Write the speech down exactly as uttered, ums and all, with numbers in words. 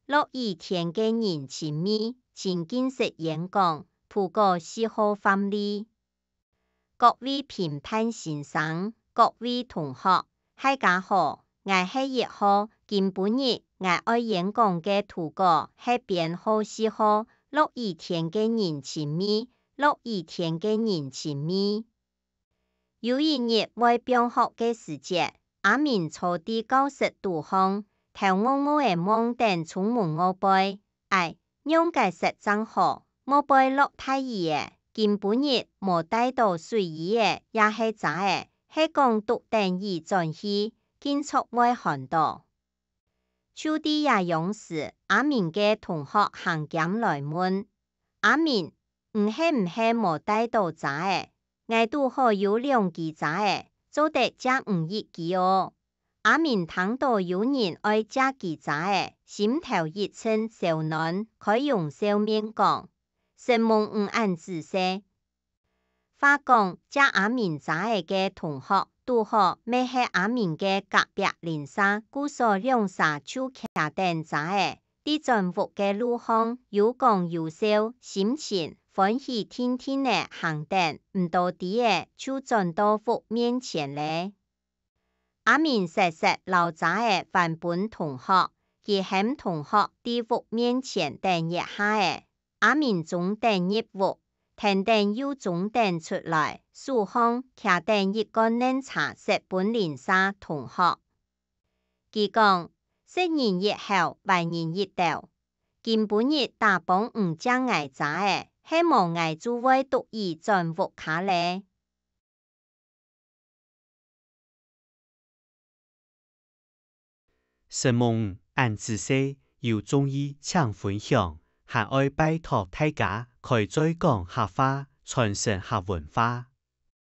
落雨天个人情味，情境式演講，圖稿四號範例。各位評判先生，各位同學，大家好，𠊎係一號。今晡日𠊎愛演講个圖稿係編號四號，落雨天个人情味，落雨天个人情味。 有一日會放學个時節，阿明坐在教室肚項，頭臥臥仔望等窗門外背。唉，仰結煞正好，外背落大雨仔，今晡日無帶著水衣仔也係遮仔，係講堵等雨轉去，緊著會寒著。 就在這央時，阿明个同學行兼來問：「阿明，你係毋係無帶著遮仔？𠊎堵好有兩支遮仔，做得借你一支哦。」阿明聽著有人愛借佢遮仔，心頭一陣燒暖，開容笑面講：「承蒙你恁仔細。」 話講，借阿明遮仔个同學，堵好乜係阿明个隔壁鄰舍，故所兩儕就擎等遮仔，在轉屋个路項，有講有笑，心情歡喜定定仔行等，毋多知仔就轉到屋面前咧。 阿明煞煞摎遮仔還分同學，佢喊同學在屋面前等一下仔。阿明終等入屋，跈等又終等出來，手項擎等一罐奶茶塞分鄰舍同學。佢講：「識人一口，還人一斗。今晡日打幫你借𠊎遮仔，係無𠊎就會堵雨轉屋下咧。」 承蒙恁仔細，有中意請分享，還愛拜託大家開嘴講客話，傳承客文化。